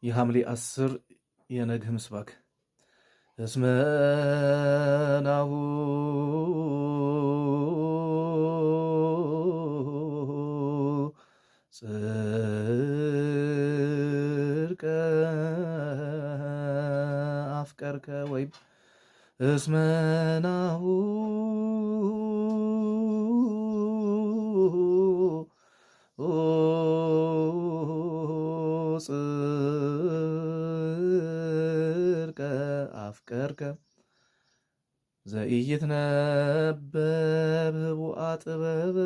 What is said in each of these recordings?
የሐምሌ 10 የነግህ ምስባክ እስመ ናሁ ጽድቀ አፍቀርከ ወይም እስመ ናሁ ጽድቀ አፍቀርከ ዘኢይትነበብ ህቡአ ጥበበከ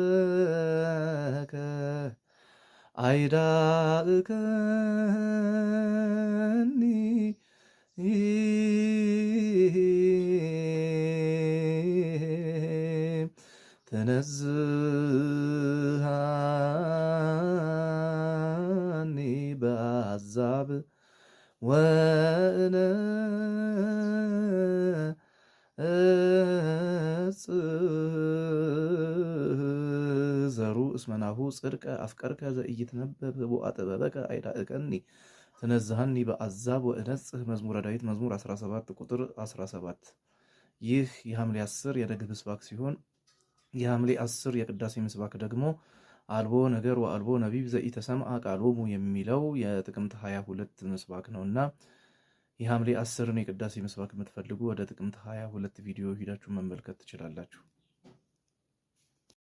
አይዳእከኒ ትነዝሃኒ በአዛብ ወእነ ዘሩ እስመናሁ ጽድቀ አፍቀርከ ዘኢይትነበብ ህቡአ ጥበበከ አይዳእከኒ ትነዝሃኒ በአዛብ ወእነጽህ መዝሙረ ዳዊት መዝሙር 17 ቁጥር 17። ይህ የሐምሌ 10 የነግህ ምስባክ ሲሆን የሐምሌ 10 የቅዳሴ ምስባክ ደግሞ አልቦ ነገር ወአልቦ ነቢብ ዘኢተሰምዐ ቃሎሙ የሚለው የጥቅምት 22 ምስባክ ነውና የሐምሌ 10ን የቅዳሴ ምስባክ የምትፈልጉ ወደ ጥቅምት 22 ቪዲዮ ሂዳችሁ መመልከት ትችላላችሁ።